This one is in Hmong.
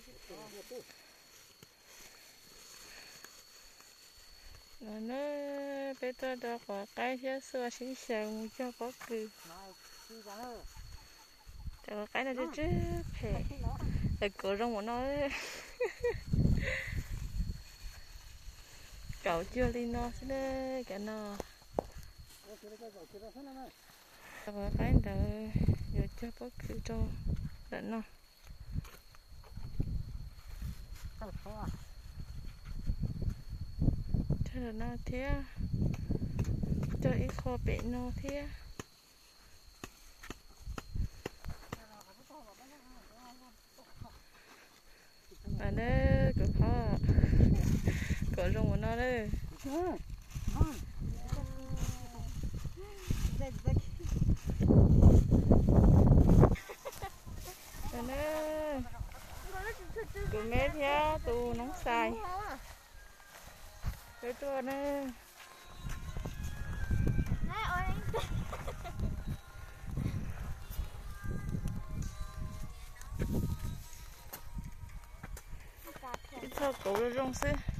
No na, peb tuaj rau quav qaib thiab xuas sib xyaw mus cog pob kws. Cov quav qaib no tsw tsw phem, lawv kuav zoo ua no. Kauv cuag li no xwb na, cov no. Cov quav qaib ntawd yuav cog pob kws rau ntawm no. Cog ntawm no thiab, cog ib qho pem no thiab. Kuv phob, kuav zoo ua no lawm. Kuv me thiab tus noob xais peb tuaj na. Ib txoj kauv zoo zoo xwb.